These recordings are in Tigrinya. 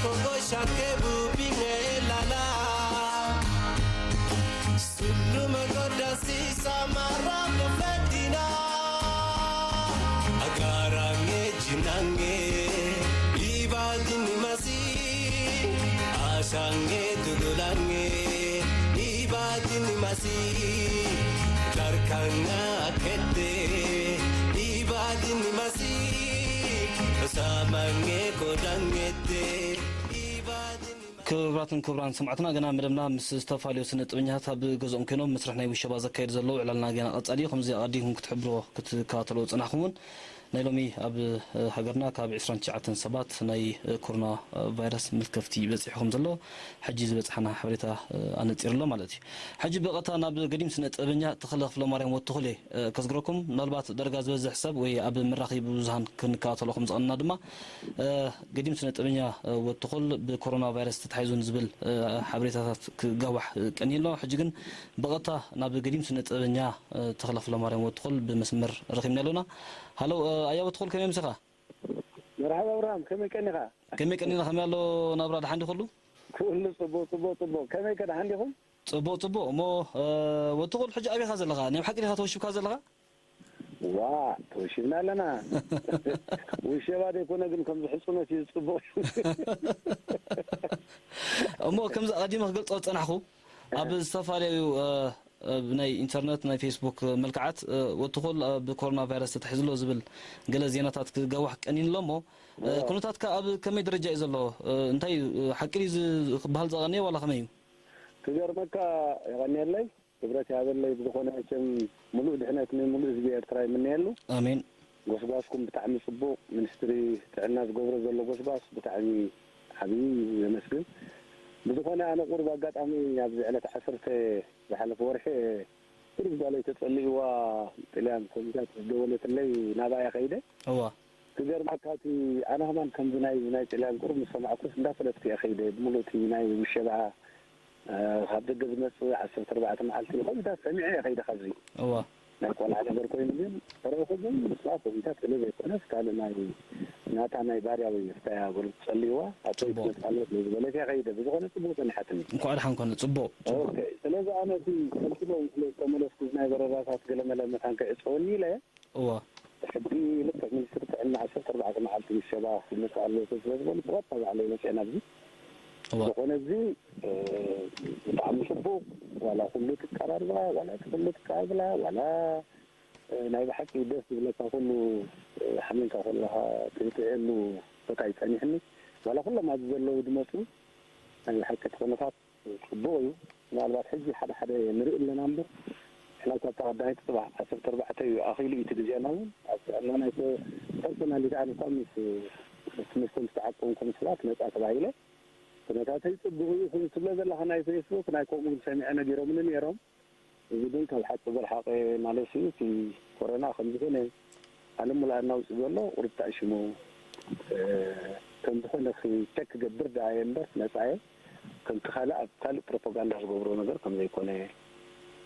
Gosha ke bu pinge lala. Sulu me goda si samara bu fetina. Agarange jinange. Ibadini masi. Asange tululange. Ibadini masi. Darkanga akete. Ibadini masi. Samange kodangete. Ibadini masi. ክቡራትን ክቡራን ሰማዕትና፣ ገና መደብና ምስ ዝተፈላለዩ ስነ ጥበኛታት ኣብ ገዝኦም ኮይኖም መስርሕ ናይ ውሸባ ዘካየዱ ዘለዉ ዕላልና ገና ቀጻሊ እዩ። ከምዚ ኣቐዲምኩም ክትሕብሮ ክትከታተልዎ ዝጸናሕኩም እውን ናይ ሎሚ ኣብ ሃገርና ካብ ዕስራን ትሽዓተን ሰባት ናይ ኮሮና ቫይረስ ምልከፍቲ በጺሑ ከም ዘሎ ሕጂ ዝበጽሓና ሓበሬታ ኣነጺሩ ኣሎ ማለት እዩ። ሕጂ ብቐጥታ ናብ ገዲም ስነ ጥበበኛ ተኽለ ክፍለማርያም ወትኹል እየ ከዝግረኩም። ምናልባት ዳርጋ ዝበዝሕ ሰብ ወይ ኣብ መራኸቢ ብዙሃን ክንከታተሎ ከም ዝቐንና ድማ ገዲም ስነ ጥበበኛ ወትኹል ብኮሮና ቫይረስ ተታሒዙ ንዝብል ሓበሬታታት ክጋዋሕ ቀኒዩ ኣሎ። ሕጂ ግን ብቐጥታ ናብ ገዲም ስነ ጥበበኛ ተኽለ ክፍለማርያም ወትኹል ብመስመር ረኺብና ኣሎና። ሃሎ ኣያ ወትኹል፣ ከመይ ምሰኻ? መርሓባ ኣብርሃም፣ ከመይ ቀኒኻ? ከመይ ቀኒና? ከመይ ኣሎ ናብራ? ደሓን ዲ ኩሉ? ኩሉ ጽቡቕ፣ ጽቡቕ፣ ጽቡቕ። ከመይ ከ፣ ደሓን ዲኹም? ጽቡቕ፣ ጽቡቕ። እሞ ወትኹል፣ ሕጂ ኣበይ ኢኻ ዘለኻ? ናይ ብሓቂ ዲኻ ተወሺብካ ዘለኻ? ዋ፣ ተወሺብና ኣለና። ውሸባ ዘይኮነ ግን፣ ከምዚ ሕጽኖት እዩ ዝጽቡቕ። እሞ ከምዚ ኣቐዲመ ክገልጾ ዝጸናሕኩ፣ ኣብ ዝተፈላለዩ ብናይ ኢንተርነት፣ ናይ ፌስቡክ መልክዓት ወትኹል ብኮሮና ቫይረስ ተታሒዙ ኣሎ ዝብል ገለ ዜናታት ክጋዋሕ ቀኒኑ ኣሎ። እሞ ኩነታትካ ኣብ ከመይ ደረጃ እዩ ዘሎ? እንታይ እዩ፣ ሓቂ ድዩ ዝ-፣ ክበሃል ዝቐንየ ዋላ ከመይ እዩ? ክገርመካ፣ የቐንየለይ፣ ክብረት ይሃበለይ። ብዝኾነ መቸም፣ ምሉእ ድሕነት ንምሉእ ህዝቢ ኤርትራ ይምነየሉ። ኣሜን። ጎስጓስኩም ብጣዕሚ ጽቡቕ፣ ሚኒስትሪ ጥዕና ዝገብሮ ዘሎ ጎስጓስ ብጣዕሚ ዓብዪ እዩ፣ የመስግን። ብዝኾነ ኣነ ቁሩብ ኣጋጣሚ ኣብዚ ዕለት ዓሰርተ ዝሓለፈ ወርሒ ቁሩብ ጓለይ ተጸሊእዋ ጥልያን ኮሚታት ዝደወለትለይ ናብኣ እየ ከይደ። እዋ። ክገርመካ እቲ ኣነ ከማን ከምዚ ናይ ናይ ጥልያን ቁሩብ ምስ ሰማዕኩስ እንዳፈለጥኩ እየ ከይደ። ብምሉእ እቲ ናይ ውሸባ ካብ ደገ ዝመጽእ ዓሰርተ ኣርባዕተ መዓልቲ ኮሚታት ሰሚዐ እየ ከይደ ካብዚ። እዋ። ናይ ቆልዓ ነገር ኮይኑ ግን ተረፉ ግን ምስኣ ኮሚታት ስለ ዘይኮነስ ካልእ ናይ ናታ ናይ ባርያ ወይ ፍታያ ጎል ጸልይዋ ኣቶይ ጽቡቕ። ክትመጽኣለ ስለ ዝበለት እያ ከይደ። ብዝኾነ ጽቡቕ ጸኒሓትኒ። እንኳዕ ደሓን ኮነ፣ ጽቡቕ፣ ጽቡቕ። ኦኬ፣ ስለዚ ኣነ እቲ ከምቲ ሎሚ ስለ ዝተመለስኩ ናይ በረራታት ገለመለ መታን ከዕጸወኒ ኢለ እዋ። ሕጂ ልክዕ ሚኒስትሪ ጥዕና ዓሰርተ ኣርባዕተ መዓልቲ ምስ ሸባ ክመጽእ ኣለዎ ስለ ዝበሉ ብቐጥታ ባዕለይ መጽአ ናብዚ። እዋ። ዝኾነ እዚ ብጣዕሚ ጽቡቕ፣ ዋላ ኩሉ ትቀራርባ፣ ዋላ እቲ ኩሉ ትቀባብላ፣ ዋላ ናይ ብሓቂ ደስ ዝብለካ ኩሉ ሓሚምካ ከለኻ ትጥዕየሉ ቦታ እዩ ጸኒሕኒ። ዋላ ኩሎም ኣብዚ ዘለዉ ዝመጹ ናይ ብሓቂ እቲ ኩነታት ጽቡቕ እዩ። ምናልባት ሕጂ ሓደ ሓደ ንርኢ ኣለና እምበር፣ ንሕና እኳ እታ ቀዳመይቲ ጽባሕ ዓሰርተ ኣርባዕተ እዩ ኣኺሉ እዩ እቲ ግዜና እውን። ኣብ ጥዕና ናይ ፐርሶናሊቲ ኣነ እኳ ምስ ትምህርቲ ምስ ተዓቀብኩም ሰባት ነጻ ተባሂለ። ኩነታተይ ጽቡቕ እዩ። ከምዚ ትብሎ ዘለኻ ናይ ፌስቡክ ናይ ከምኡ እውን ሰሚዐ ነጊሮምኒ ነይሮም። እዚ ግን ካብ ሓቂ ዝረሓቐ ማለት እዩ። እቲ ኮረና ከም ዝኾነ ዓለም ሙሉኣ እናውፅእ ዘሎ ቁሩብ ተኣሽሙ ከም ዝኾነ ቸክ ክገብር ደኣ እየ እምበር ነፃ እየ። ከምቲ ካልእ ኣብ ካልእ ፕሮፓጋንዳ ዝገብሮ ነገር ከም ዘይኮነ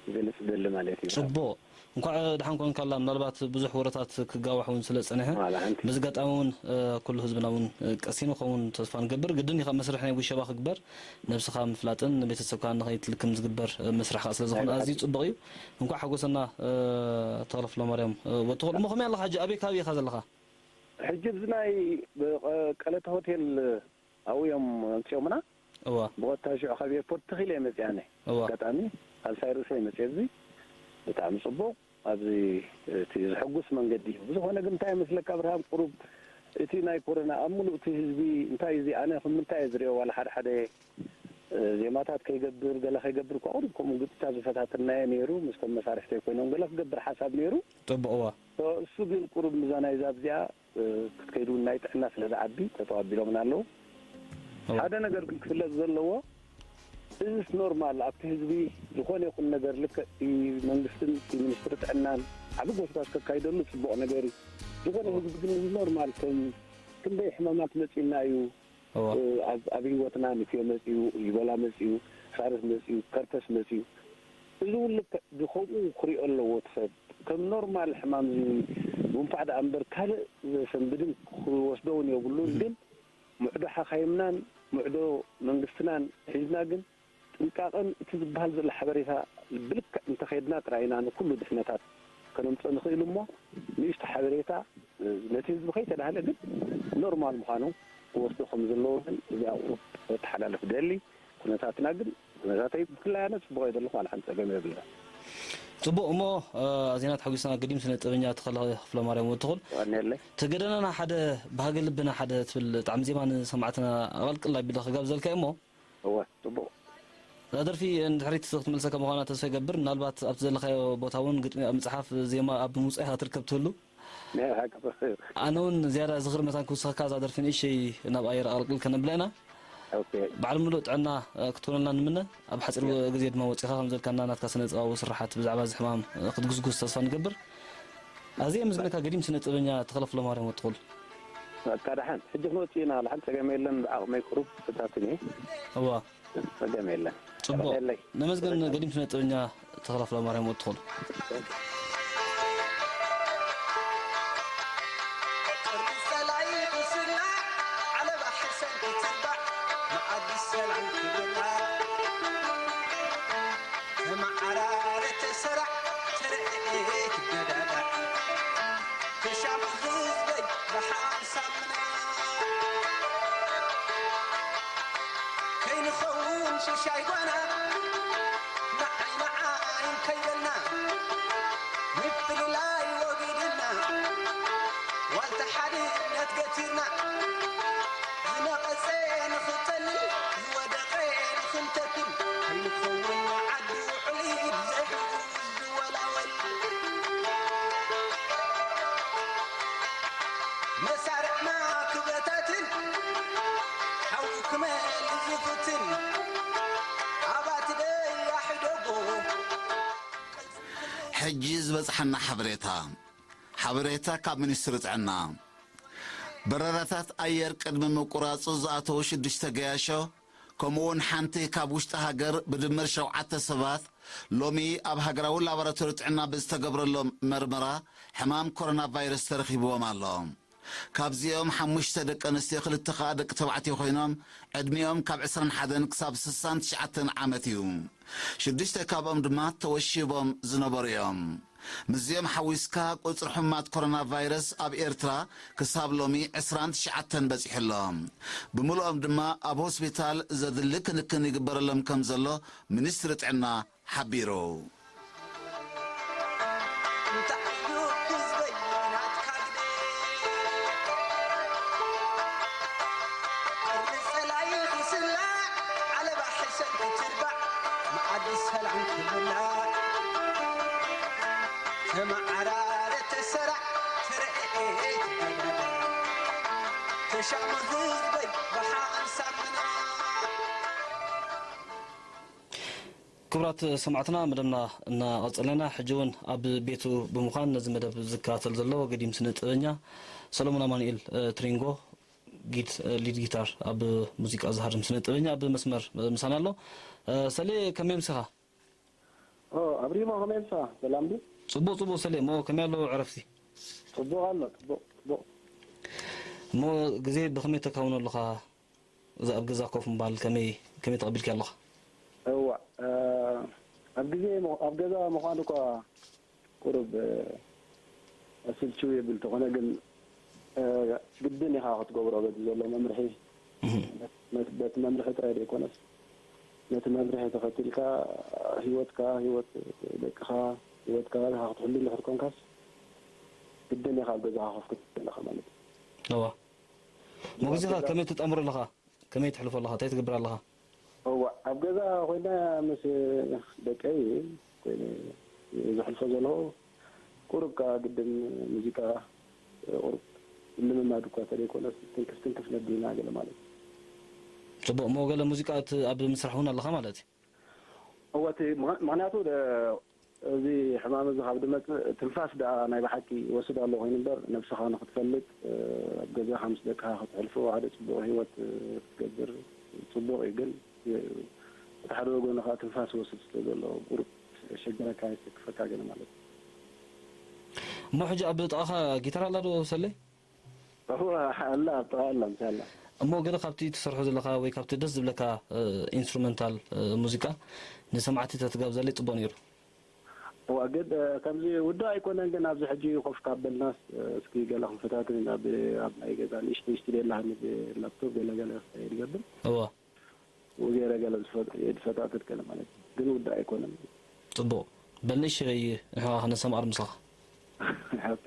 ይገልፅ ደሊ ማለት እዩ። ፅቡቕ። እንኳዕ ደሓን ኮንካላ። ምናልባት ብዙሕ ወረታት ክጋዋሕ እውን ስለ ዝፀንሐ፣ ዋላ ሓንቲ። በዚ ኣጋጣሚ እውን ኩሉ ህዝብና እውን ቀሲኑ ከምውን ተስፋ ንገብር። ግድን እዩ ካብ መስርሕ ናይ ውሸባ ክግበር ነብስኻ ምፍላጥን ንቤተሰብካ ንኸይትልክም ዝግበር መስርሕ ከኣ ስለ ዝኾነ ኣዝዩ ጽቡቕ እዩ። እንኳዕ ሓጎሰና። ተኽለፍለማርያም ወትኹል። እሞ ከመይ ኣለኻ ሕጂ? ኣበይ ከባቢ ኢኻ ዘለኻ? ሕጂ ኣብዚ ናይ ቀለተ ሆቴል ኣብኡ እዮም ኣምጺኦምና። እዋ። ብቐጥታ ሽዑ ካብ ኤርፖርት ትኽ ኢለ እየ መጺኣ። ኣነ እዋ። ኣጋጣሚ ኣልሳይ ርእሰ እየ መጺአ። እዚ ብጣዕሚ ጽቡቕ። ኣብዚ እቲ ዘሐጉስ መንገዲ እዩ። ብዝኾነ ግን እንታይ ይመስለካ ኣብርሃም፣ ቁሩብ እቲ ናይ ኮሮና ኣብ ምሉእ እቲ ህዝቢ እንታይ እዚ ኣነ ከም ምንታይ እየ ዝሪኦ፣ ዋላ ሓደ ሓደ ዜማታት ከይገብር ገለ ከይገብር እኳ ቁሩብ ከምኡ ግጥታት ዝፈታተናዮ ነይሩ። ምስቶም መሳርሕተይ ኮይኖም ገለ ክገብር ሓሳብ ነይሩ። ጽቡቕ እዋ። እሱ ግን ቁሩብ ምዛ ናይዛ ኣብዚኣ ክትከይድ እውን ናይ ጥዕና ስለ ዝዓቢ ተጠዋቢሎምና ኣለዉ። ሓደ ነገር ግን ክፍለጥ ዘለዎ፣ እዚስ ኖርማል ኣብቲ ህዝቢ ዝኾነ ይኹን ነገር ልክዕ እቲ መንግስትን እቲ ሚኒስትሪ ጥዕናን ዓቢ ጎስጓስ ከካይደሉ ጽቡቕ ነገር እዩ። ዝኾነ ህዝቢ ግን እዚ ኖርማል ከም ክንደይ ሕማማት መጺእና እዩ። ኣብ ህይወትና ንፍዮ መጺኡ፣ ኢቦላ መጺኡ፣ ሳርስ መጺኡ፣ ከርፐስ መጺኡ። እዚ እውን ልክዕ ብኸምኡ ክሪኦ ኣለዎ እቲ ሰብ። ከም ኖርማል ሕማም እዚ ጉንፋዕ ደኣ እምበር ካልእ ዘሰንብድን ክወስዶ እውን የብሉን። ግን ምዕዶ ሓኻይምናን ምዕዶ መንግስትናን ሒዝና ግን ጥንቃቐን እቲ ዝበሃል ዘሎ ሓበሬታ ብልክዕ እንተኸድና ጥራይ ኢና ንኩሉ ድሕነታት ከነምፅኦ ንኽእል እሞ ንእሽቶ ሓበሬታ ነቲ ህዝቢ ከይተዳህለ ግን ኖርማል ምዃኑ ክወስዶ ከም ዘለዎ ግን እዚኣ ቁሩብ ከተሓላልፍ ደሊ። ኩነታትና ግን ኩነታተይ ብፍላይ ኣነ ፅቡቕ እየ ዘለኹ፣ ዋላ ሓንቲ ፀገም የብልና። ፅቡቕ እሞ ኣዜና ተሓጒስና ገዲም ስነ ጥበበኛ ተኸለ ክፍለ ማርያም ወትኹል። ዋኔለይ ተገደናና ሓደ ባህገ ልብና ሓደ ትብል ጣዕሚ ዜማ ንሰማዕትና ኣቐልቅል ኣቢለ ክጋብዘልካ እሞ እወ ፅቡቕ እዛ ደርፊ ንድሕሪት ክትምልሰካ ምዃና ተስፋ ይገብር። ምናልባት ኣብቲ ዘለኻዮ ቦታ እውን ግጥሚ ኣብ ምፅሓፍ ዜማ ኣብ ምውፃእ ኢኻ ትርከብ ትህሉ። ናይ ሓቂ ኣነ እውን ዝያዳ ዝኽሪ መታን ክውስኸካ እዛ ደርፊ ንእሸይ ናብ ኣየር ኣቐልቅል ከነብላ ኢና። ኦኬ በዓል ምሉእ ጥዕና ክትኮነልና ንምነ። ኣብ ሓፂር ግዜ ድማ ወፂኻ ከምዘልካና ናትካ ስነ ጥበባዊ ስርሓት ብዛዕባ እዚ ሕማም ክትጉስጉስ ተስፋ ንገብር። ኣዝየ የመስግነካ ገዲም ስነ ጥበበኛ ተኸለ ፍለማርያም ወትኹል። በቃ ደሓን ሕጂ ክንወፅእ ኢና፣ ደሓን ፀገም የለን። ብዓቕመይ ቁሩብ ክፈታትን እየ። እዋ ፀገም የለን። ፅቡቕ። ነመስገን ገዲም ስነ ጥበበኛ ተኸለ ፍለማርያም ወትኹል። ሕጂ ዝበጽሓና ሓበሬታ። ሓበሬታ ካብ ሚኒስትሪ ጥዕና። በረራታት ኣየር ቅድሚ ምቁራጹ ዝኣተዉ ሽዱሽተ ገያሾ፣ ከምኡ'ውን ሓንቲ ካብ ውሽጢ ሃገር ብድምር ሸውዓተ ሰባት ሎሚ ኣብ ሃገራዊ ላቦራቶሪ ጥዕና ብዝተገብረሎም መርመራ ሕማም ኮሮና ቫይረስ ተረኺብዎም ኣሎ። ካብዚኦም ሓሙሽተ ደቂ ኣንስትዮ ክልተ ከኣ ደቂ ተባዕትዮ ኮይኖም ዕድሚኦም ካብ ዕስራን ሓደን ክሳብ ስሳን ትሽዓተን ዓመት እዩ። ሽዱሽተ ካብኦም ድማ ተወሺቦም ዝነበሩ እዮም። ምስዚኦም ሓዊስካ ቁጽሪ ሕሙማት ኮሮና ቫይረስ ኣብ ኤርትራ ክሳብ ሎሚ ዕስራን ትሽዓተን በጺሑ ኣሎ። ብምልኦም ድማ ኣብ ሆስፒታል ዘድሊ ክንክን ይግበረሎም ከም ዘሎ ሚኒስትሪ ጥዕና ሓቢሩ። ክቡራት ሰማዕትና መደብና እናቐጸልና ኢና። ሕጂ እውን ኣብ ቤቱ ብምዃን ነዚ መደብ ዝከታተል ዘሎ ገዲም ስነ ጥበበኛ ሰሎሞን ኣማኑኤል ትሪንጎ ሊድ ጊታር ኣብ ሙዚቃ ዝሃርም ስነ ጥበበኛ ኣብ መስመር ምሳና ኣሎ። ሰሌ ከመይ ኣምሲኻ? ኦ ኣብሪሞ ከመይ ኣምስኻ? ሰላም ድዩ? ጽቡቕ ጽቡቕ ሰሌ እሞ ከመይ ኣሎ ዕረፍቲ? ጽቡቕ ኣሎ ጽቡቕ ጽቡቕ። እሞ ግዜ ብኸመይ ተካውኖ ኣለኻ? እዛ ኣብ ገዛ ኮፍ ምባል ከመይ ከመይ ተቐቢልካያ ኣለኻ? እዋ ኣብ ግዜ ኣብ ገዛ ምዃን እኳ ቁሩብ ኣስልችው የብል ተኾነ ግን ግድን ኢኻ ክትገብሮ በቲ ዘሎ መምርሒ በቲ መምርሒ ጥራይ ዘይኮነስ ነቲ መምርሒ ተኸቲልካ ህይወትካ ህይወት ደቅኻ ህይወት ከባቢኻ ክትሕሉ እንድሕር ኮንካስ ግድን ኢኻ ኣብ ገዛኻ ኮፍ ክትብል ኣለኻ ማለት እዩ። እዋ እሞ ግዜኻ ከመይ ትጠምሮ ኣለኻ? ከመይ ተሕልፎ ኣለኻ? እንታይ ትገብር ኣለኻ? እዋእ፣ ኣብ ገዛ ኮይነ ምስ ደቀይ ኮይነ ዘሕልፎ ዘለኹ። ቁሩብ ከኣ ግድን ሙዚቃ ቁሩብ ልምማድ እኳ ተደይኮነስ ትንክፍ ትንክፍ ነቢልና ገለ ማለት እዩ። ጽቡቕ፣ እሞ ገለ ሙዚቃ እቲ ኣብ ምስራሕ እውን ኣለኻ ማለት እዩ? እወ፣ እቲ ምኽ- ምኽንያቱ ደ- እዚ ሕማም እዚ ካብ ድመጽእ ትንፋስ ደኣ ናይ ብሓቂ ይወስድ ኣሎ ኮይኑ እምበር ነብስኻ ንኽትፈልጥ ኣብ ገዛኻ ምስ ደቅኻ ከተሕልፎ ሓደ ጽቡቕ ህይወት ክትገብር ጽቡቕ እዩ ግን እቲ ሓደ ወገኑ ከኣ ትንፋስ ይወስድ ስለ ዘሎ ቁሩብ የሸግረካ የሰክፈካ ገለ ማለት እዩ። እሞ ሕጂ ኣብ ጥቓኻ ጊታር ኣላ ዶ ሰሌ? እወ ኣላ ኣብ ጥቓ ኣላ ምሳይ ኣላ። እሞ ገለ ካብቲ ትሰርሖ ዘለኻ ወይ ካብቲ ደስ ዝብለካ፣ እ፣ ኢንስትሩመንታል፣ እ፣ ሙዚቃ ንሰማዕቲ ተትጋብዘለይ ጽቡቕ ነይሩ። እዋ፣ ግን፣ እ፣ ከምዚ ውዱእ ኣይኮነን፣ ግን ኣብዚ ሕጂ ኮፍ ካብ በልናስ፣ እ፣ እስኪ ገለ ክንፈታትን ኢና። ብ-፣ ኣብ ናይ ገዛ ንእሽተይ ስቱድዮ ኣላትኒ፣ ብላፕቶፕ ገለ ገለ ክሳየድ ይገብር። እዋ። ወገረ ገለ ዝፈ-፣ ዝፈታተት ገለ ማለት እዩ። ግን ውዱእ ኣይኮነን። ጽቡቕ። በል ንእሽተይ ንሕና ከነሰማር ምሳኻ። ኦኬ።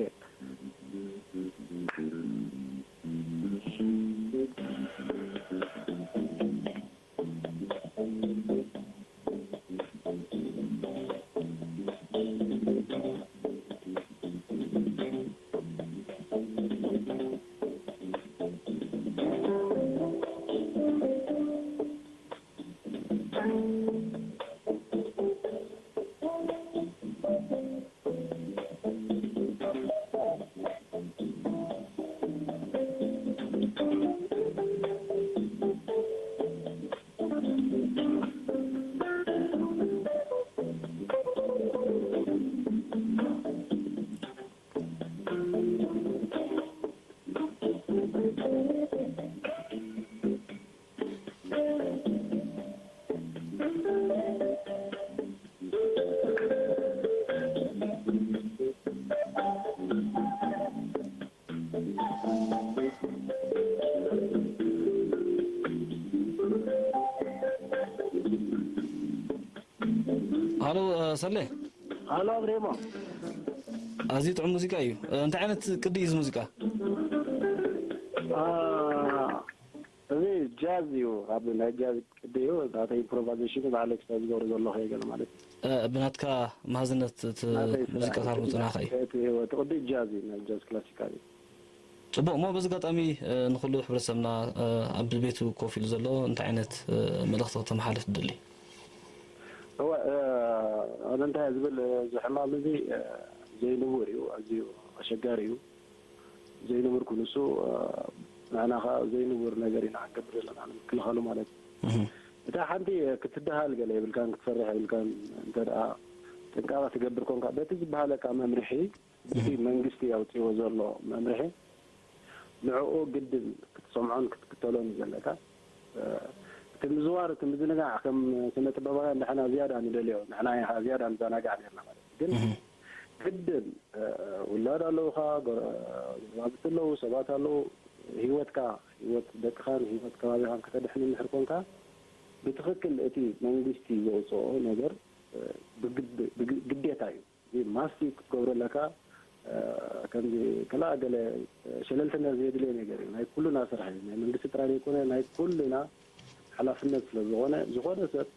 ሃሎ፣ እ፣ ሰሌ። ሃሎ፣ ኣብሬሞ። ኣዝዩ ጥዑም ሙዚቃ እዩ። እ፣ እንታይ ዓይነት ቅዲ እዩ እዚ ሙዚቃ? አ፣ እዚ ጃዝ እዩ። ኣብ ናይ ጃዝ ቅዲ እዩ። ናተይ ኢምፕሮቫይዜሽን ብኣሌክስ ዝገብሮ ዘለኹ እየ ገለ ማለት እዩ። እ፣ ብናትካ መሃዝነት እቲ ናተይ ስራሕ ሙዚቃ እዩ። ታርጉ ጽናኻ እዩ። እቲ፣ እቲ ቅዲ ጃዝ እዩ፣ ናይ ጃዝ ክላሲካል እዩ። ጽቡቕ። እሞ በዚ ኣጋጣሚ፣ እ፣ ንኹሉ ሕብረተሰብና፣ እ፣ ኣብ ቤቱ ኮፍ ኢሉ ዘሎ እንታይ ዓይነት፣ እ፣ መልእኽቲ ከተመሓላልፍ ትደሊ? እወ፣ እ፣ ኣነ እንታይ እየ ዝብል፣ እ፣ እዚ ሕማም እዚ፣ እ፣ ዘይንቡር እዩ፣ ኣዝዩ ኣሸጋሪ እዩ። ዘይንቡር ክንሱ፣ እ፣ ንሕና ኸኣ ዘይንቡር ነገር ኢና ክንገብር ዘለና ንምክልኻሉ ማለት እዩ። እህ። እታ ሓንቲ፣ እ፣ ክትደሃል ገለ የብልካን፣ ክትፈርሕ የብልካን። እንተ ደኣ ጥንቃቐ ትገብር ኮንካ፣ በቲ ዝበሃለካ መምርሒ፣ እቲ እህ። መንግስቲ ኣውጺዎ ዘሎ መምርሒ፣ ንዕኡ ግድን ክትሰምዖን ክትክተሎን እዩ ዘለካ። እ፣ እቲ ምዝዋር፣ እቲ ምዝንጋዕ ከም ስነ ጥበባውያን ንሕና ዝያዳ ንደልዮ፣ ንሕና ኢና ዝያዳ ንዘናጋዕ ነርና ማለት እዩ። ግን እህ። ግድን፣ እ፣ ውላድ ኣለውኻ፣ ጎረ-፣ ጎረባብቲ ኣለዉ፣ ሰባት ኣለዉ። ህይወትካ፣ ህይወት ደቅኻን ህይወት ከባቢኻን ከተድሕን እንድሕር ኮንካ፣ ብትኽክል እቲ መንግስቲ ዘውፅኦ ነገር፣ እ፣ ብግድ-፣ ብግ-፣ ግዴታ እዩ። እዚ ማስቲ ክትገብሮ ኣለካ። እ፣ ከምዚ ከላ ገለ ሸለልትነት ዘየድልዮ ነገር እዩ። ናይ ኩልና ስራሕ እዩ። ናይ መንግስቲ ጥራይ ዘይኮነ፣ ናይ ኩልና ሓላፍነት ስለ ዝኾነ፣ ዝኾነ ሰብ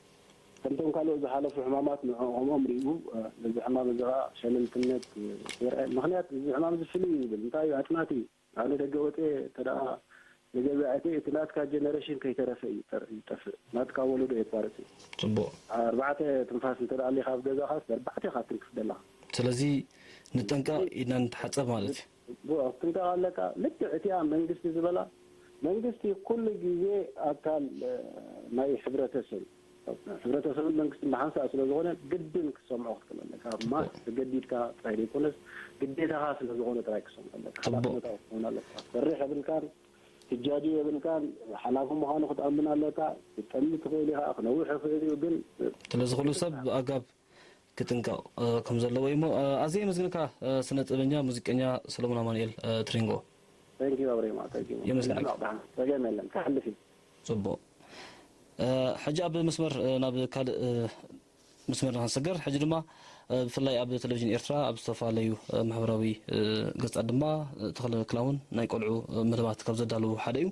ከምቶም ካልኦት ዝሓለፉ ሕማማት ንዕኦምኦም ሪኡ፣ እ፣ ነዚ ሕማም እዚ ኸዓ ሸለልትነት፣ እ፣ የርአየ። ምኽንያት እዚ ሕማም እዚ ፍልይ እዩ ዝብል። እንታይ እዩ? ኣጽናቲ እዩ። ኣነ ደገ ወፅየ እንተ ደኣ ንገዛ ኣትየ፣ እቲ ናትካ ጀነሬሽን ከይተረፈ እዩ ይጠር-፣ ይጠፍእ። ናትካ ወለዶ የቋርጽ እዩ። ጽቡቕ። ኣርባዕተ ትንፋስ እንተ ደኣ ኣሊኻ ኣብ ገዛኻስ፣ ኣርባዕተ ኢኻ ትንክፍ ዘለኻ። ስለዚ ንጠንቀቕ፣ ኢድና ንተሓጸብ ማለት እዩ። ጽቡቕ፣ ክትጥንቀቕ ኣለካ። ልክዕ እቲኣ መንግስቲ ዝበላ፣ መንግስቲ ኩሉ ግዜ ኣካል፣ እ፣ ናይ ሕብረተሰብ፣ ሕብረተሰብን መንግስትን ብሓንሳእ ስለ ዝኾነ ግድን ክትሰምዖ ክትክእል ኣለካ። ማስ ተገዲድካ ጥራይ ዘይኮነስ ግዴታኻ ስለ ዝኾነ ጥራይ ክትሰምዖ ኣለካ። ጽቡቕ። ሓላፍነታዊ ክትከውን ኣለካ። ክትፈርሕ የብልካን፣ ትጃጁ የብልካን። ሓላፊ ምዃኑ ክትኣምን ኣለካ። ክትጠሚ ትኽእል ኢኻ፣ ክነውሕ ይኽእል እዩ፣ ግን ስለዚ ኩሉ ሰብ ብኣጋብ ክጥንቀቕ፣ እ፣ ከም ዘለዎ እዩ እሞ፣ እ፣ ኣዝየ የመስግነካ፣ እ፣ ስነ ጥበበኛ ሙዚቀኛ ሰሎሞን ኣማኑኤል፣ እ፣ ትሪንጎ። Thank you ኣብሬማ፣ thank you። የመስግነካ። ንሕና ደሓን፣ ጸገም የለን፣ ክሓልፍ እዩ። ጽቡቕ። እ፣ ሕጂ ኣብ መስመር፣ እ፣ ናብ ካልእ፣ እ፣ መስመር ንኽንሰገር፣ ሕጂ ድማ፣ እ፣ ብፍላይ ኣብ ቴሌቪዥን ኤርትራ ኣብ ዝተፈላለዩ፣ እ፣ ማሕበራዊ፣ እ፣ ገጻት ድማ፣ እ፣ ተኽለ ክላውን ናይ ቆልዑ፣ እ፣ መደባት ካብ ዘዳለዉ ሓደ እዩ።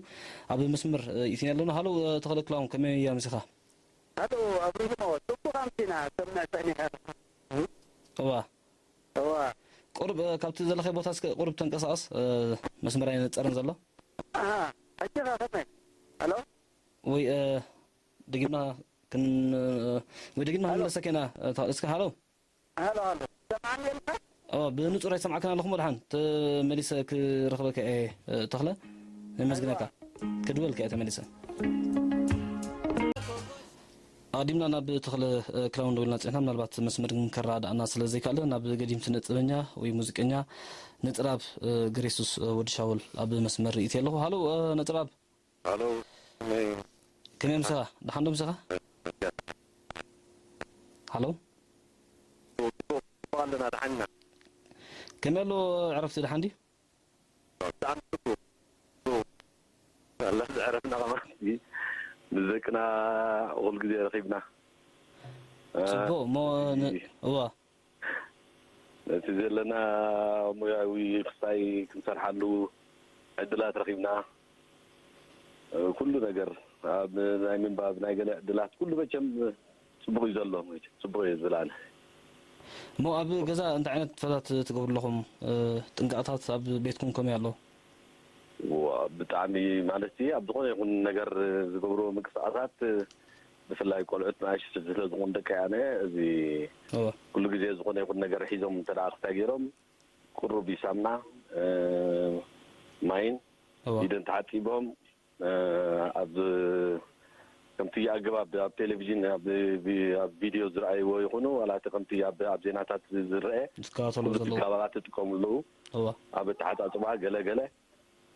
ኣብ መስመር፣ እ፣ ኢትና ኣለና። ሃሎ፣ እ፣ ተኽለ ክላውን ከመይ ኣምሲኻ? ሃሎ ኣብርሂሞ፣ ጽቡቕ ኣምሲና፣ ሰምዕ ጸኒሐ። እዋ። እዋ። ቁሩብ፣ እ፣ ካብቲ ዘለኻዮ ቦታ እስከ ቁሩብ ተንቀሳቐስ፣ እ፣ መስመር ኣይነጸርን ዘሎ። ኣሃ፣ ሕጂ ኸ ከመይ? ሃሎ? ወይ፣ እ፣ ደጊምና ክን-፣ ወይ ደጊምና ሃሎ? ክንመለሰካ ኢና፣ እ፣ ታ-፣ እስከ ሃሎ? ሃሎ፣ ሃሎ። ትሰምዓኒ ኣለኻ? ኦ፣ ብንጹር ኣይሰማዕካን ኣለኹ እሞ ደሓን ተመሊሰ ክረኽበካ እየ፣ እ፣ ተኽለ። የመስግነካ። ኣይዋ። ክድወልካ እየ ተመሊሰ። ኣቐዲምና ናብ ተኽለ፣ እ፣ ክላውን ደዊልና ጸኒሕና፣ ምናልባት መስመር ግን ከረዳድኣና ስለ ዘይከኣለ፣ ናብ ገዲም ስነ ጥበበኛ ወይ ሙዚቀኛ ነጸርኣብ፣ እ፣ ገሬሱስ፣ እ፣ ወዲ ሻውል ኣብ መስመር ርእይቶ ኣለኹ። ሃሎ፣ እ፣ ነጸርኣብ። ሃሎ፣ ከመይ፣ ከመይ ምሳኻ? ደሓን ዶ ምሳኻ? ሃሎ? ኣለና፣ ደሓን ኢና። ከመይ ኣሎ ዕረፍቲ፣ ደሓን ድዩ? ብጣዕሚ ጽቡቕ። ጽቡቕ። ኣላ ዝዕረፍና ከማን ምስ ደቅና ኩሉ ግዜ ረኺብና። እ፣ ጽቡቕ እሞ ን-፣ እቲ እዋ። ነቲ ዘለና ሞያዊ ክስታይ ክንሰርሓሉ ዕድላት ረኺብና። እ፣ ኩሉ ነገር ኣብ ናይ ምንባብ ናይ ገለ ዕድላት ኩሉ መቸም ጽቡቕ እዩ ዘሎ፣ መቸም ጽቡቕ እዩ ዝብል ኣነ። እሞ ኣብ ገዛ እንታይ ዓይነት ንጥፈታት ትገብሩ ኣለኹም? እ፣ ጥንቃቕታት ኣብ ቤትኩም ከመይ ኣሎ? ዋ፣ ብጣዕሚ ማለት እዩ፣ ኣብ ዝኾነ ይኹን ነገር ዝገብርዎ ምንቅስቃሳት፣ ብፍላይ ቆልዑት ንኣሽቱ ስለ ዝኾኑ ደቂ ኣነ፣ እዚ እወ። ኩሉ ግዜ ዝኾነ ይኹን ነገር ሒዞም እንተ ደኣ ክስታይ ገይሮም፣ ቁሩብ ሳሙና፣ እ፣ ማይን እወ። ኢደን ተሓጺቦም፣ እ፣ ኣብ ከምቲ ኣገባብ ኣብ ቴሌቪዥን፣ ኣብ ቪ-፣ ኣብ ቪድዮ ዝረኣይዎ ይኹኑ፣ ዋላ እቲ ከምቲ ኣብ፣ ኣብ ዜናታት ዝረአ፣ ዝከታተልዎ ኩሉ ዘለዉ። ኣገባባት ይጥቀሙ ኣለዉ። እወ። ኣብ ኣተሓጻጽባ ገለ ገለ፣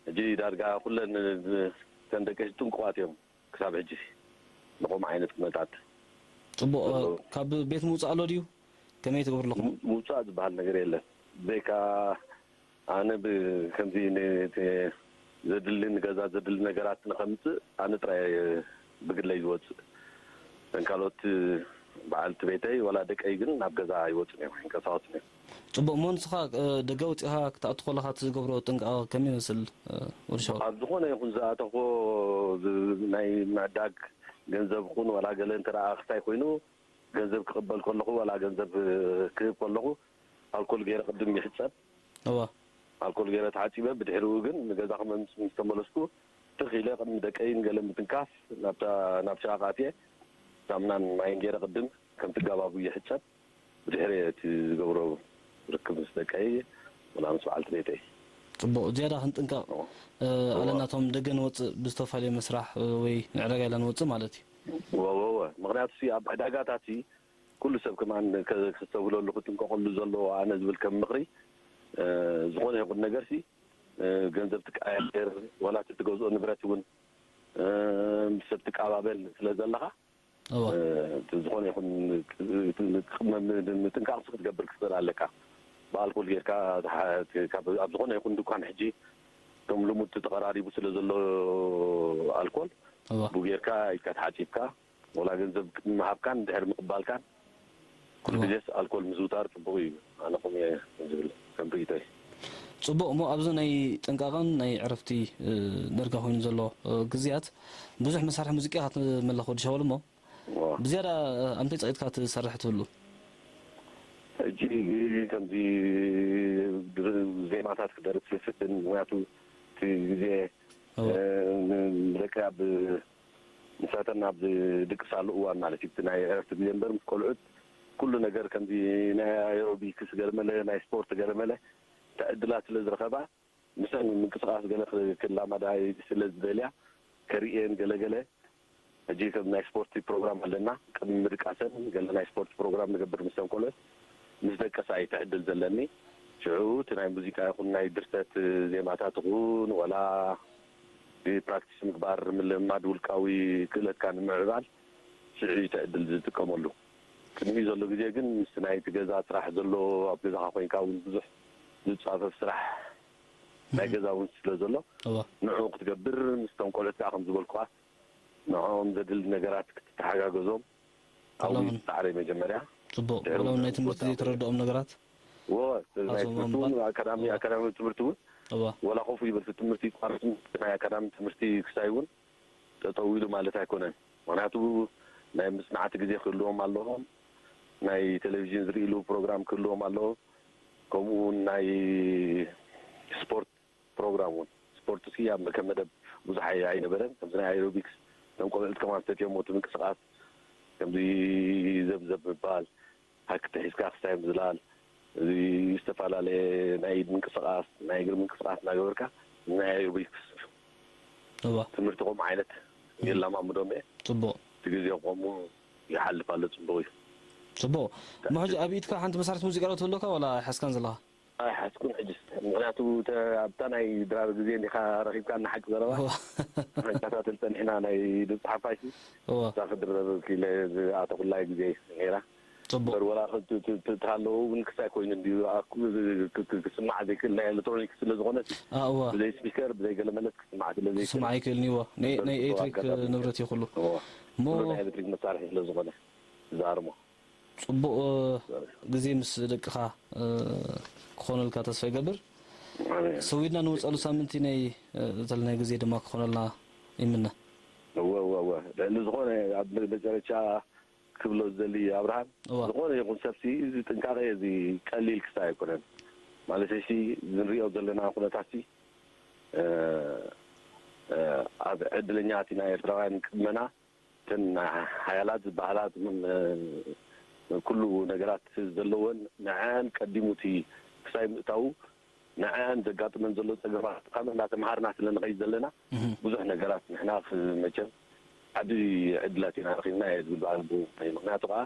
ሕጂ ዳርጋ ኩለን እተን ደቂ ጥንቁቓት እዮም ክሳብ ሕጂ ንኸምኡ ዓይነት ኩነታት ጽቡቕ። እ፣ ዘለዉ። ካብ ቤት ምውጻእ ኣሎ ድዩ? ከመይ ትገብሩ ኣለኹም? ም-፣ ምውጻእ ዝበሃል ነገር የለን። ብዘይካ ኣነ ብ-፣ ከምዚ ን-፣ ት-፣ ዘድሊ ንገዛ ዘድሊ ነገራት ንኸምጽእ ኣነ ጥራይ እየ ብግለይ ዝወጽእ። እተን ካልኦት በዓልቲ ቤተይ ዋላ ደቀይ ግን ናብ ገዛ ኣይወጹን እዮም፣ ኣይንቀሳቐሱን እዮም። ጽቡቕ። እሞ ንስኻ፣ እ፣ ደገ ወጺኻ ክትኣቱ ከለኻ እቲ ዝገብሮ ጥንቃቐ ከመይ ይመስል፣ እ፣ ወዲ ሸዋ? ኣብ ዝኾነ ይኹን ዝኣተኽዎ ዝ-፣ ናይ ምዕዳግ ገንዘብ ኹን ዋላ ገለ እንተ ደኣ ክስታይ ኮይኑ፣ ገንዘብ ክቕበል ከለኹ ዋላ ገንዘብ ክህብ ከለኹ ኣልኮል ገይረ ቅድም ይሕጸብ። እወ። ኣልኮል ገይረ ተሓጺበ፣ ብድሕሪኡ ግን ንገዛ ክመምስ ምስ ተመለስኩ፣ ትኽ ኢለ ቅድሚ ደቀይን ገለ ምትንካፍ ናብታ፣ ናብ ሸቓቕ ኣትየ ሳሙናን ማይን ገይረ ቅድም ከምቲ ኣገባቡ ይሕጸብ። ብድሕሪ እቲ ዝገብሮ ርክብ ምስ ደቀይ ወላ ምስ በዓልቲ ቤተይ። ጽቡቕ፣ ዝያዳ ክንጥንቀቕ፣ እዎ። እ፣ እዎ። ኣለና። እቶም ደገ ንወጽእ ብዝተፈላለየ መስራሕ፣ እ፣ ወይ ንዕዳጋ ኢልና ንወጽእ ማለት እዩ። እዎ፣ እዎ፣ እዎ። ምኽንያቱ ሲ ኣብ ዕዳጋታት ሲ ኩሉ ሰብ ከማን ከ-፣ ከስተብህለሉ ክጥንቀቐሉ ዘለዎ ኣነ ዝብል ከም ምኽሪ፣ እ፣ ዝኾነ ይኹን ነገር ሲ፣ እ፣ ገንዘብ ትቀያየር፣ ዋላ እቲ ትገዝኦ ንብረት እውን፣ እ፣ ምስ ሰብ ትቀባበል ስለ ዘለኻ፣ እወ። እ፣ እቲ ዝኾነ ይኹን ጥ-፣ ጥ-፣ ምጥንቃቕ ክትገብር ክትኽእል ኣለካ። ብኣልኮል ጌርካ ትሓ-፣ እቲ ካብ፣ ኣብ ዝኾነ ይኹን ድኳን ሕጂ፣ እቶም ልሙድ ተቐራሪቡ ስለ ዘሎ ኣልኮል፣ እወ። ብኡ ጌርካ ኢድካ ተሓጺብካ፣ ወላ ገንዘብ ምሃብካን ድሕሪ ምቕባልካን፣ ኩሉ እወ። ግዜስ ኣልኮል ምዝውታር ጽቡቕ እዩ። ኣነ ከምኡ እየ ዝብል፣ ከም ርእይቶይ። ጽቡቕ። እሞ ኣብዚ ናይ ጥንቃቐን ናይ ዕረፍቲ፣ እ፣ ደርጋ ኮይኑ ዘሎ፣ እ፣ ግዜያት፣ ብዙሕ መሳርሒ ሙዚቃ ኢኻ ትመልኽ ወዲ ሸበል እሞ፣ እዎ። ብዝያዳ፣ እ፣ ኣምታይ ጸቒጥካ ትሰርሕ ትህሉ? ሕጂ ከምዚ ድር-፣ ዜማታት ክደርፍ ይፍትን፣ ምኽንያቱ እቲ ግዜ፣ እዎ። እ፣ ን-፣ ንደቂ ኣብ ምሳተን ኣብ ዝድቅሳሉ እዋን ማለት እዩ። እቲ ናይ ዕረፍቲ ግዜ እምበር ምስ ቆልዑት ኩሉ ነገር ከምዚ ናይ ኣኤሮቢክስ ገለ መለ፣ ናይ ስፖርት ገለ መለ፣ እቲ ዕድላት ስለ ዝረኸባ፣ ምሰን ምንቅስቓስ ገለ ክ-፣ ክላማዳ ስለ ዝደልያ፣ ከርእየን ገለ ገለ፣ ሕጂ ከም ናይ ስፖርት ፕሮግራም ኣለና። ቅድሚ ምድቃሰን ገለ ናይ ስፖርት ፕሮግራም ንገብር ምሰን ቆልዑት። ምስ ደቀሳ እዩ እቲ ዕድል ዘለኒ። ሽዑ እቲ ናይ ሙዚቃ ይኹን ናይ ድርሰት ዜማታት ይኹን፣ ወላ ፕራክቲስ ምግባር፣ ምልምማድ ውልቃዊ ክእለትካ ንምዕባል፣ ሽዑ እዩ እቲ ዕድል ዝጥቀመሉ። ቅድሚኡ ዘሎ ግዜ ግን ምስቲ ናይቲ ገዛ ስራሕ ዘሎ፣ ኣብ ገዛኻ ኮይንካ እውን ብዙሕ ዝጻፈፍ ስራሕ ናይ እም። ገዛ እውን ስለ ዘሎ፣ እወ። ንዕኡ ክትገብር፣ ምስቶም ቆልዑት ከኣ ከም ዝበልኩኻ፣ ንዕኦም ዘድሊ ነገራት ክትተሓጋገዞም፣ ዓብዩ ኣለዎም። ጻዕሪ መጀመርያ። ጽቡቕ። ድሕሪ ኣለዎም ናይ ትምህርቲ ዘይተረድኦም ነገራት? እወ፣ ናይ ሓዞም ትምህርቲ እውን ኣንባብ። ኣካዳሚ-፣ እወ። ኣካዳሚ ትምህርቲ እውን እወ። ወላ ኮፍ ይበል፣ እቲ ትምህርቲ ይቋረጽ፣ ናይ ኣካዳሚ ትምህርቲ ክሳይ እውን ጠጠው ኢሉ ማለት ኣይኮነን። ምኽንያቱ ናይ ምጽናዕቲ ግዜ ክህልዎም ኣለዎም፣ ናይ ቴሌቪዥን ዝርእይሉ ፕሮግራም ክህልዎም ኣለዎ፣ ከምኡ እውን ናይ ስፖርት ፕሮግራም እውን። ስፖርት ሲ ኣብ ከም መደብ ብዙሕ ኣይ-፣ ኣይነበረን። ከምዚ ናይ ኣሮቢክስ፣ እቶም ቆልዑት ከማን ፈትዮሞ እቲ ምንቅስቓስ፣ ከምዚ ዘብዘብ ምባል፣ ሃክቲ ሒዝካ ክስታይ ምዝላል፣ እዚ ዝተፈላለየ ናይ ኢድ ምንቅስቓስ፣ ናይ እግሪ ምንቅስቓስ እናገበርካ፣ ናይ ኣሮቢክስ እዋ። ትምህርቲ ከምኡ ዓይነት እም። የላማምዶም እየ። ጽቡቕ። እቲ ግዜ ከምኡ ይሓልፍ ኣሎ፣ ጽቡቕ እዩ። ጽቡቕ። እሞ ሕጂ ኣብ ኢድካ ሓንቲ መሳርሒ ሙዚቃ ዶ ትህልወካ ዋላ ኣይሓዝካን ዘለኻ? ኣይሓዝኩን ሕጅስ። ምኽንያቱ፣ ተ-፣ ኣብታ ናይ ድራር ግዜ እንዲኻ ረኺብካ፣ ንሓቂ ዘረባ እዋ። ክንከታተል ጸኒሕና፣ ናይ ድምፂ ሓፋሽ እዋ። እዛ ክድረር ክኢለ ዝኣተኹላ ግዜ ነይራ። ጽቡቕ። እምበር፣ ወላ ኸ-፣ ት-፣ ት-፣ ት-፣ ትሃለዎ እውን ክሳይ ኮይኑ እንድዩ፣ ኣኩ-፣ ክ-፣ ክ-፣ ክስማዕ ዘይክእል ናይ ኤሌክትሮኒክስ ስለ ዝኾነ፣ ኣ፣ እዋ። ብዘይ ስፒከር፣ ብዘይ ገለ መለስ ክስማዕ ስለ ዘይክእል፣ ክስማዕ ኣይክእልን እዩ፣ እዋ። ናይ፣ እምበር፣ ናይ ጽቡቕ ኤሌክትሪክ ኣጋጣሚ ንብረት እዩ ኩሉ። እዋ። እሞ ኩሉ ናይ ኤሌክትሪክ መሳርሒ ስለ ዝኾነ፣ ዝኣርሞ። ጽቡቕ፣ እ፣ ግዜ ምስ ደቅኻ፣ እ፣ ክኾነልካ ተስፋ ይገብር። ኣሜን። ሰዊድና ንወጸሉ ሳምንቲ ናይ፣ እ፣ ዘለናይ ግዜ ድማ ክኾነልና ይምነ። እወ፣ እወ፣ እወ። ልዕሊ ዝኾነ ኣብ መ-፣ መጨረሻ ክብሎ ዝደሊ ኣብርሃም፣ እወ። ዝኾነ ይኹን ሰብሲ እዚ ጥንቃቄ እዚ ቀሊል ክሳይ ኣይኮነን። ማለት እሺ፣ ንሪኦ ዘለና ኩነታትሲ፣ እ፣ እ፣ ኣብ ዕድለኛት ኢና ኤርትራውያን ቅድመና እተን ሓያላት ዝበሃላ፣ እ፣ ኩሉ ነገራት ዘለወን ንዐን ቀዲሙ እቲ ክሳይ ምእታዉ ንዐን ዘጋጥመን ዘሎ ጸገማት ካብ እናተምሃርና ስለ ንኸይድ ዘለና እህ። ብዙሕ ነገራት ንሕና ክ-፣ መቸም ዓቢ ዕድላት ኢና ረኺብና እየ ዝብል በዓል ብኡ። ምኽንያቱ ከኣ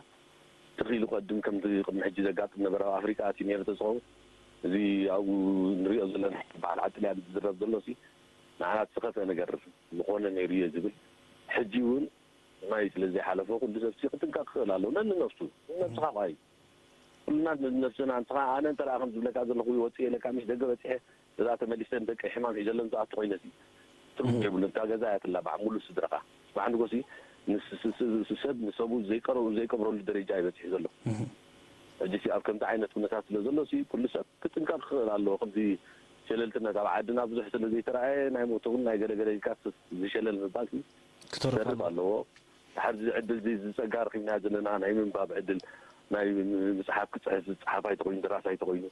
ትኽ ኢሉ ቀድም ከምቲ ቅድሚ ሕጂ ዘጋጥም ነበረ ኣብ ኣፍሪቃ ኣትዩ ነይሩ ተዝኸውን፣ እዚ ኣብኡ ንሪኦ ዘለና በዓል ዓጥልያ ዝዝረብ ዘሎ ሲ ንዓና ዝኸፍአ ነገር ዝኾነ ነይሩ እየ ዝብል። ሕጂ እውን ማይ ስለ ዘይሓለፎ ኩሉ ሰብ ሲ ክጥንቀቕ ክኽእል ኣለዎ። ነንነብሱ፣ ነብስኻ ኸኣ እዩ። ኩልና ነብስና፣ ንስኻ፣ ኣነ እንተ ደኣ ከም ዝብለካ ዘለኹ ወጽእ ኢለካ፣ ምሽ ደገ በጺሐ፣ እዛ ተመሊሰ ንደቀይ ሕማም ሒዘሎም ዝኣቱ ኮይነ ሲ ትርጉም እህ። የብሉን። እታ ገዛ እያ ትላባዕ፣ ሙሉእ ስድራኻ። ጽባሕ ንጎሲ ንስ-፣ ስ-፣ ስ-፣ ስ-፣ ሰብ ንሰቡ ዘይቀረ-፣ ዘይቀብረሉ ደረጃ እዩ በጺሑ ዘሎ። እህ። ሕጂ ሲ ኣብ ከምዚ ዓይነት ኩነታት ስለ ዘሎ ሲ ኩሉ ሰብ ክጥንቀቕ ክኽእል ኣለዎ። ከምዚ ሸለልትነት ኣብ ዓድና ብዙሕ ስለ ዘይተራእየ፣ ናይ ሞት እውን ናይ ገለገለ ኢልካ ዝሸለል ምባል ሲ ክትወርፍ ተርፍ ኣለዎ። ኣለዎ። ድሓር እዚ ዕድል እዚ፣ እዚ ጸጋ ረኺብና ዘለና ናይ ምንባብ ዕድል፣ ናይ ም-፣ ምጽሓፍ ክጽሕፍ፣ ዝጸሓፍ ኣይተኾይኑ፣ ደራሲ ኣይተኾይኑ፣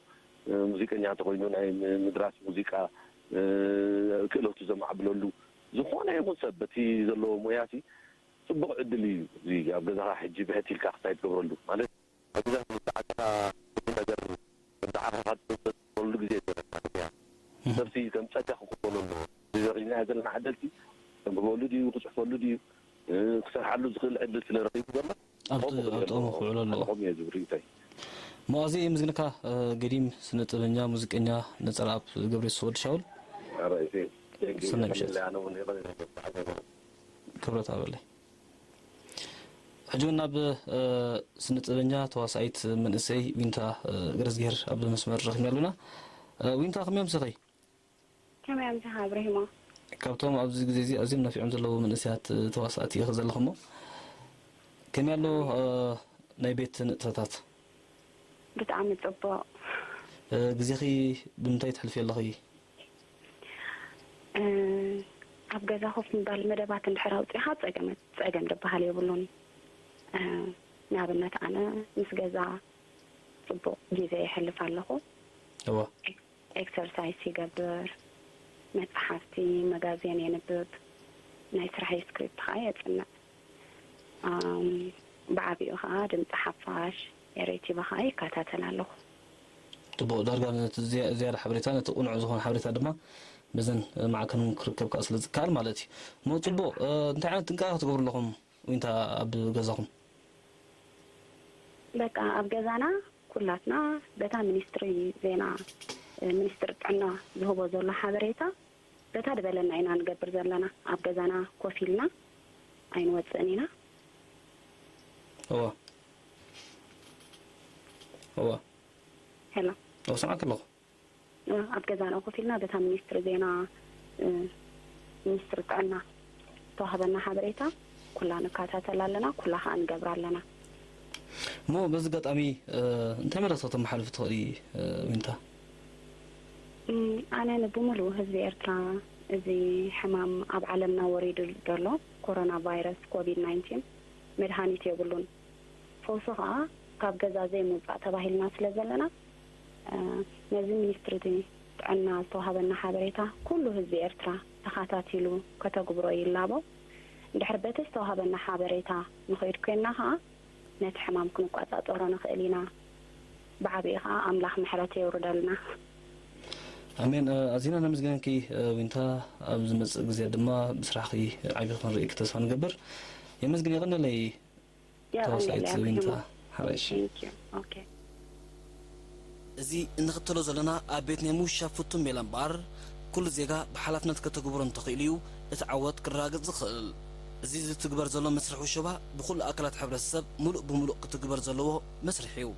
እ፣ ሙዚቀኛ እንተኾይኑ ናይ ም-፣ ምድራስ ሙዚቃ፣ እ፣ ክእለቱ ዘማዕብለሉ፣ ዝኾነ ይኹን ሰብ በቲ ዘለዎ ሞያሲ ጽቡቕ ዕድል እዩ። እዚ ኣብ ገዛኻ ሕጂ ብሕት ኢልካ ክሳይ ትገብረሉ፣ ማለት ኣብ ገዛ ምስ ዓድኻ ኩሉ ነገር ንዓኻ ካብ ትገብረሉ ግዜ እዩ ዘለካ። እህ። ሰብሲ ከም ጸጋ ክቕበሎ ኣለዎ። እዚ ረኺብናዮ ዘለና ዕድልሲ ከንብበሉ ድዩ፣ ክጽሕፈሉ ድዩ፣ እ፣ ክሰርሓሉ ዝኽእል ዕድል ስለ ረኺቡ ዘሎ፣ ኣብ ጥ-፣ ከምኡ ኣብ ጥቕሙ ክውዕሎ ኣለዎ። ኣለኹም እየ ዝብል ርእይቶይ። እሞ ኣዝየ የመስግነካ፣ እ፣ ገዲም ስነ ጥበበኛ፣ ሙዚቀኛ ነጸረኣብ ገብረየሱስ ወዲ ሻውል። ኧረ፣ እሺ፣ ቴንክ ዩ። ሰናይ ምሸት። ኣነ እውን ይቕሬታ። ክብረት ኣበለይ። ሕጂ እውን ናብ፣ እ፣ ስነ ጥበበኛ ተዋሳኢት መንእሰይ ዊንታ፣ እ፣ ገረዝግሄር ኣብ መስመር ረኺብና ኣለና። እ፣ ዊንታ፣ ከመይ ኣምሰኺ? ከመይ ኣምሰኻ ኣብርሂሞ? ካብቶም ኣብዚ ግዜ እዚ ኣዝዮም ነፊዖም ዘለዉ መንእሰያት፣ እ፣ ተዋሳእቲ ኢኺ ዘለኺ እሞ፣ ከመይ ኣሎ፣ እ፣ ናይ ቤት ንጥፈታት? ብጣዕሚ ጽቡቕ። እ፣ ግዜኺ ብምንታይ ተሕልፍዮ ኣለኺ? እ፣ ኣብ ገዛ ኮፍ ምባል መደባት እንድሕር ኣውጺእኻ ጸገም፣ ጸገም ዝበሃል የብሉን። እ፣ ንኣብነት ኣነ ምስ ገዛ ጽቡቕ ግዜ የሕልፍ ኣለኹ። እወ። ኤክ-፣ ኤክሰርሳይስ ይገብር፣ መጽሓፍቲ፣ መጋዜን የንብብ፣ ናይ ስራሐይ ስክሪፕት ኸኣ የጽንዕ። ኣም፣ ብዓቢኡ ኸኣ ድምጺ ሓፋሽ፣ ኤሬቲቪ ኸኣ ይከታተል ኣለኹ። ጽቡቕ፣ ዳርጋ ነቲ ዝያ-፣ ዝያዳ ሓበሬታ፣ ነቲ ቅኑዕ ዝኾነ ሓበሬታ ድማ በዘን ማዕከን እውን ክርከብካ ስለ ዝከኣል ማለት እዩ። እሞ ጽቡቕ፣ እ፣ እንታይ ዓይነት ጥንቃቐ ክትገብሩ ኣለኹም ዊንታ ኣብ ገዛኹም? በቃ ኣብ ገዛና ኩላትና በታ ሚኒስትሪ ዜና፣ እ፣ ሚኒስትሪ ጥዕና ዝህቦ ዘሎ ሓበሬታ በታ ዝበለና ኢና ንገብር ዘለና። ኣብ ገዛና ኮፍ ኢልና ኣይንወጽእን ኢና። እወ። እወ። ሄሎ። እወ፣ ሰማዕኪ ኣለኹ። እወ፣ ኣብ ገዛና ኮፍ ኢልና በታ ሚኒስትሪ ዜና፣ እ፣ ሚኒስትሪ ጥዕና ዝተዋህበና ሓበሬታ ኩላ ንከታተል ኣለና፣ ኩላ ኸኣ ንገብር ኣለና። እሞ በዚ ኣጋጣሚ፣ እ፣ እንታይ መልእኽቲ ከተመሓላልፊ ትኽእሊ፣ እ፣ ዊንታ? እም፣ ኣነ ንብምሉኡ ህዝቢ ኤርትራ፣ እዚ ሕማም ኣብ ዓለምና ወሪዱ ዘሎ ኮሮና ቫይረስ ኮቪድ ናይንቲን መድሃኒት የብሉን። ፈውሱ ኸኣ ካብ ገዛ ዘይምውጻእ ተባሂልና ስለ ዘለና፣ እ፣ ነዚ ሚኒስትሪ ጥዕና ዝተዋህበና ሓበሬታ ኩሉ ህዝቢ ኤርትራ ተኸታቲሉ ከተግብሮ ይላቦ። እንድሕር በቲ ዝተዋህበና ሓበሬታ ንኸይድ ኮይንና ኸኣ፣ ነቲ ሕማም ክንቋጻጸሮ ንኽእል ኢና። ብዓቢኡ ኸኣ ኣምላኽ ምሕረት የውርደልና። ኣሜን። እ፣ ኣዚና ነመስግነኪ፣ እ፣ ዊንታ። ኣብ ዝመጽእ ግዜ ድማ ብስራሕኺ ዓቢ ክንርእየኪ ተስፋ ንገብር። የመስግን፣ የቐንየለይ። የቐንየለይ ተዋሳኢት ዊንታ ኣቢሂሞ። ሓራይሽ። Thank you። ኦኬ። እዚ እንኽተሎ ዘለና ኣብ ቤት ናይ ምውሻብ ፍቱን ሜላ እምበኣር፣ ኩሉ ዜጋ ብሓላፍነት ከተግብሮ እንተኽኢሉ እዩ እቲ ዓወት ክረጋገጽ ዝኽእል። እዚ ዝትግበር ዘሎ መስርሕ ውሸባ ብኹሉ ኣካላት ሕብረተሰብ ምሉእ ብምሉእ ክትግበር ዘለዎ መስርሕ እዩ።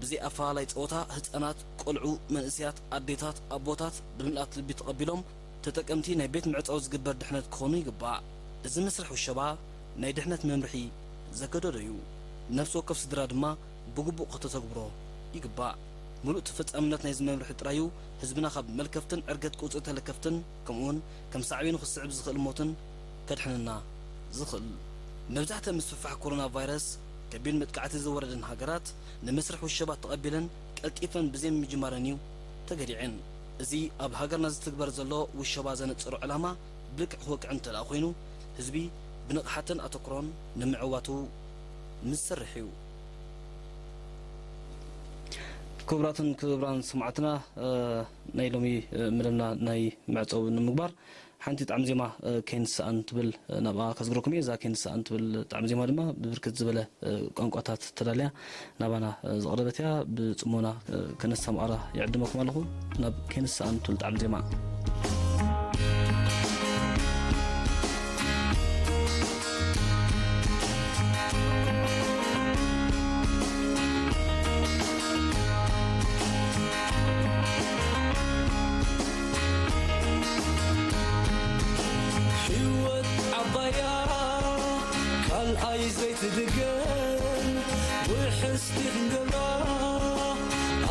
ብዘይ ኣፈላላይ ጸወታ ህጻናት፣ ቆልዑ፣ መንእሰያት፣ ኣዴታት፣ ኣቦታት ብምልኣት ልቢ ተቐቢሎም ተጠቀምቲ ናይ ቤት ምዕጻው ዝግበር ድሕነት ክኾኑ ይግባእ። እዚ መስርሕ ውሸባ ናይ ድሕነት መምርሒ ዘገደዶ እዩ። ነፍሲ ወከፍ ስድራ ድማ ብግቡእ ከተተግብሮ ይግባእ። ምሉእ ተፈጻምነት ናይዚ መምርሒ ጥራይ እዩ ህዝብና ካብ መልከፍትን ዕርገት ቅውጽል ተለከፍትን ከምኡውን ከም ሳዕቤኑ ክስዕብ ዝኽእል ሞትን ከድሕነና ዝኽእል። መብዛሕትአን ምስፍሕፋሕ ኮሮና ቫይረስ ከቢድ መጥቃዕቲ ዘወረደን ሃገራት ንመስርሕ ውሸባ ተቐቢለን ቀልጢፈን ብዘይ ምጅማረን እዩ ተገዲዐን። እዚ ኣብ ሃገርና ዝትግበር ዘሎ ውሸባ ዘነጽሮ ዕላማ ብልክዕ ክወቅዕ እንተ ደኣ ኮይኑ ህዝቢ ብንቕሓትን ኣተኩሮን ንምዕዋቱ ንሰርሕ እዩ። ክቡራትን ክቡራን ሰማዕትና፣ እ፣ ናይ ሎሚ፣ እ፣ መደብና ናይ መዕጸዊ ንምግባር ሓንቲ ጣዕሚ ዜማ፣ እ፣ ከይንስኣን ትብል፣ እ፣ ናብኣ ከስግረኩም እየ። እዛ ከይንስኣን ትብል ጣዕሚ ዜማ ድማ ብብርክት ዝበለ፣ እ፣ ቋንቋታት ተዳልያ ናባና፣ እ፣ ዝቐረበት እያ። ብጽሞና፣ እ፣ ከነሰማዕራ ይዕድመኩም ኣለኹ። ናብ ከይንስኣን ትብል ጣዕሚ ዜማ። ህይወት ዓባያ ካልኣይ ዘይትድገም ውሕስቲ ክንገብራ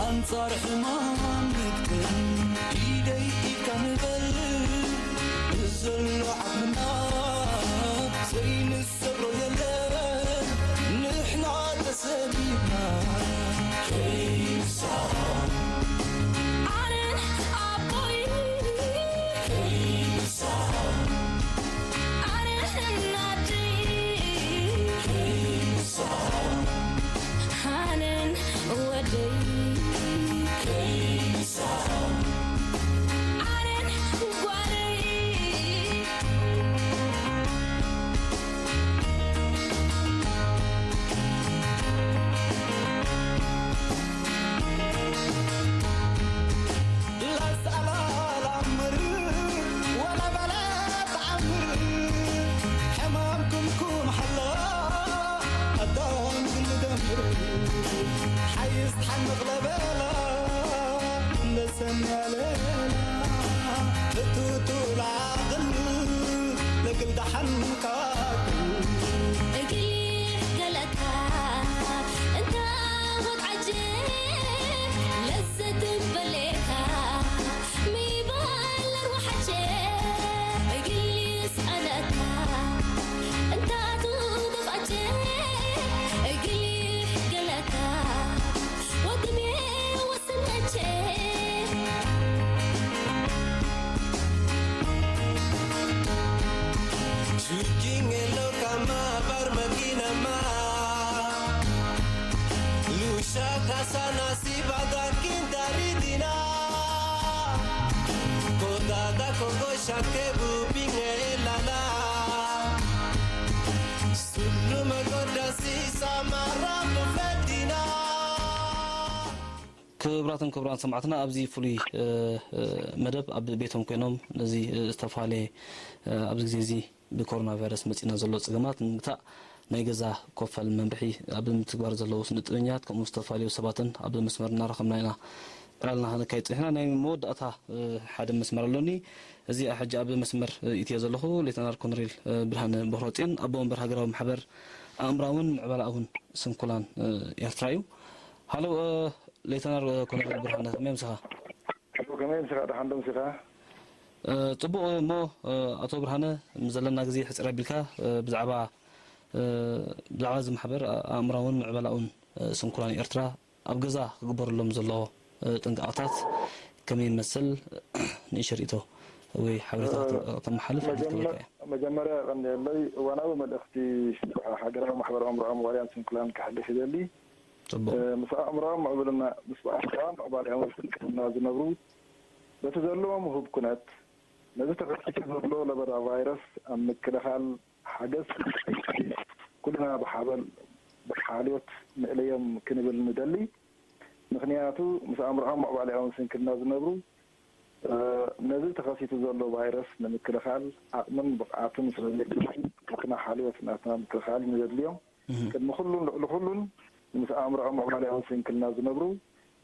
ኣንጻር ሕማም ንግጥም ኢደይ ኢድካ ንበል ብዘሎ ዓቕምና ዘይንሰብሮ የለን ንሕና ተሰሊፍና ከይንሳእ ኣነ ኣቦይ ከይንሳእ ኣነ እናደይ ከይንሳእ ኣነን ወደይ ከይንሳእ ኣነን ጓለይ ክቡራትን ክቡራን ሰማዕትና ኣብዚ ፍሉይ መደብ ኣብ ቤቶም ኮይኖም ነዚ ዝተፈላለየ ኣብዚ ግዜ እዚ ብኮሮና ቫይረስ መፂና ዘሎ ፀገማት ንምግታእ ናይ ገዛ ኮፈል መምርሒ ኣብ ምትግባር ዘለዉ ስነ ጥበኛት ከምኡ ዝተፈላለዩ ሰባትን ኣብ መስመር እናረኸብና ኢና ዕላልና ከነካይድ ፀኒሕና። ናይ መወዳእታ ሓደ መስመር ኣሎኒ። እዚኣ ሕጂ ኣብ መስመር ኢትዮ ዘለኹ ሌተናል ኮነሬል ብርሃነ ቦክረፅዮን ኣቦ ወንበር ሃገራዊ ማሕበር ኣእምራውን ምዕባላውን ስንኩላን ኤርትራ እዩ። ሃሎ ሌተናል ኮነሬል ብርሃነ ከመይ ምሳኻ? ከመይ ምሳኻ ደሓን ዶ ምሳኻ? ጽቡቕ እሞ ኣቶ ብርሃነ፣ ምስ ዘለና ግዜ ሕጽር ኣቢልካ ብዛዕባ ብዛዕባ እዚ ማሕበር ኣእምራውን ምዕባላውን ስንኩላን ኤርትራ ኣብ ገዛ ክግበረሎም ዘሎ ጥንቃቐታት ከመይ ይመስል ንእሽቶ ርእይቶ ወይ ሓበሬታ ከተመሓልፍ ዕድል ክህበካ እየ። መጀመርያ የቐንየለይ እዋናዊ መልእኽቲ ሃገራዊ ማሕበር ኣእምሮኣዊ ምዕባለያን ስንኩላን ክሕልፍ ይደሊ። ጽቡቕ። ምስ ኣእምሮኣዊ ምዕብልና ምስ ኣእምሮኣዊ ምዕባለያን ስንኩልና ዝነብሩ በቲ ዘለዎም ውሁብ ኩነት ነዚ ተኸሲቱ ዘሎ ለበዳ ቫይረስ ኣብ ምክልኻል ሓገዝ ኩልና ብሓበል ብሓልዮት ንእለዮም ክንብል ንደሊ። ምኽንያቱ ምስ ኣእምሮኣዊ ምዕባሌኣውን ስንክልና ዝነብሩ፣ እ፣ ነዚ ተኸሲቱ ዘሎ ቫይረስ ንምክልኻል ዓቕምን ብቕዓትን ስለ ዘይብልና፣ ናትና ሓልዮት፣ ናትና ምክልኻል ንዘድልዮም፣ እህ። ቅድሚ ኩሉን ልዕሊ ኩሉን ምስ ኣእምሮኣዊ ምዕባሌኣውን ስንክልና ዝነብሩ፣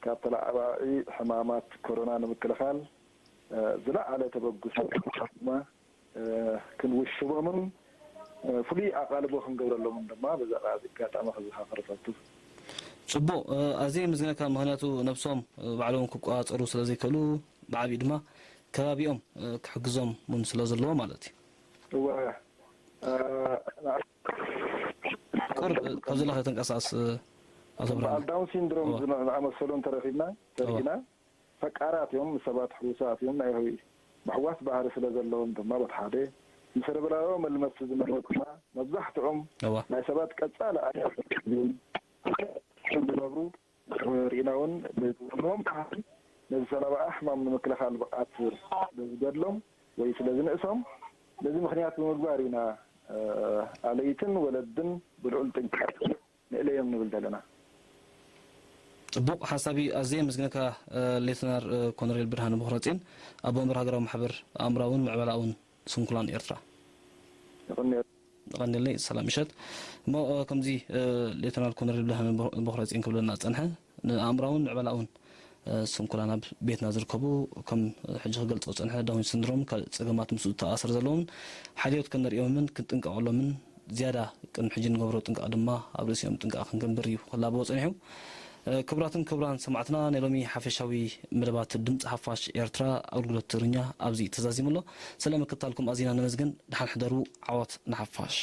ካብ ተላዓባዒ ሕማማት ኮሮና ንምክልኻል፣ እ፣ ዝለዓለ ተበግሶ ድማ እ፣ ክንውሽቦምን፣ እ፣ ፍሉይ ኣቓልቦ ክንገብረሎምን ድማ በዛ ኣጋጣሚ ከዘኻኽር እፈቱ። ጽቡቕ፣ እ፣ ኣዝየ የመስግነካ፣ ምኽንያቱ ነብሶም፣ እ፣ ባዕሎም ክቆጻጸሩ ስለ ዘይክእሉ፣ ብዓቢኡ ድማ ከባቢኦም፣ እ፣ ክሕግዞም እውን ስለ ዘለዎ ማለት እዩ። እወ፣ እ፣ ቁሩብ፣ እ፣ ካብ ዘለኻ ተንቀሳቐስ፣ እ፣ ኣቶ ብርሃነ። በዓል ዳውን ሲንድሮም እወ። ዝመ-፣ ዝኣመሰሉ እንተረኺብና፣ እወ። ተሪእና፣ ፈቃራት እዮም፣ ምስ ሰባት ሕዉሳት እዮም። ናይ ምሕዋስ ባህሪ ስለ ዘለዎም ድማ፣ በቲ ሓደ፣ ንሰረብራዊ መልመጽቲ ዝመርሑ ድማ፣ መብዛሕትኦም እዋ። ናይ ሰባት ቀጻሊ ኣካል ዝነብሩ ርኢና እውን፣ ብዝህልዎም ባህሪ ነዚ ተላባዒ ሕማም ንምክልኻል ብቕዓት ስለ ዝገድሎም ወይ ስለ ዝንእሶም፣ ነዚ ምኽንያት ብምግባር ኢና፣ እ፣ ኣለይትን ወለድን ብልዑል ጥንቃቄ ንእለዮም ንብል ዘለና። ጽቡቕ ሓሳብ እዩ። ኣዝየ የመስግነካ፣ እ፣ ሌተናር፣ እ፣ ኮሎኔል ብርሃነ ቦኽረጼን፣ ኣቦ ወንበር ሃገራዊ ማሕበር ኣእምራውን ምዕባላውን ስንኩላን ኤርትራ። የቐንየልና። የቐንየለይ፣ ሰላም ምሸት። እሞ፣ እ፣ ከምዚ፣ እ፣ ሌተናል ኮሎኔል ብርሃነ ቦ-፣ ቦኽረጼን ክብለና ዝጸንሐ፣ ንኣእምራውን ምዕባላውን፣ እ፣ ስንኩላን ኣብ ቤትና ዝርከቡ፣ ከም ሕጂ ክገልጾ ዝጸንሐ ዳውን ሲንድሮም ካልእ ጸገማት ምስኡ ዝተኣሳሰር ዘለዎም ሓልዮት ከነርእዮምን ክንጥንቀቐሎምን ዝያዳ ቅድሚ ሕጂ ንገብሮ ጥንቃቕ ድማ ኣብ ርእሲኦም ጥንቃቕ ክንገብር እዩ ክላበዎ ጸኒሑ። እ፣ ክቡራትን ክቡራን ሰማዕትና፣ ናይ ሎሚ ሓፈሻዊ መደባት ድምጺ ሓፋሽ ኤርትራ ኣገልግሎት ትግርኛ ኣብዚ ተዛዚሙ ኣሎ። ስለ ምክትታልኩም ኣዚና ነመስግን። ደሓን ሕደሩ። ዓወት ንሓፋሽ።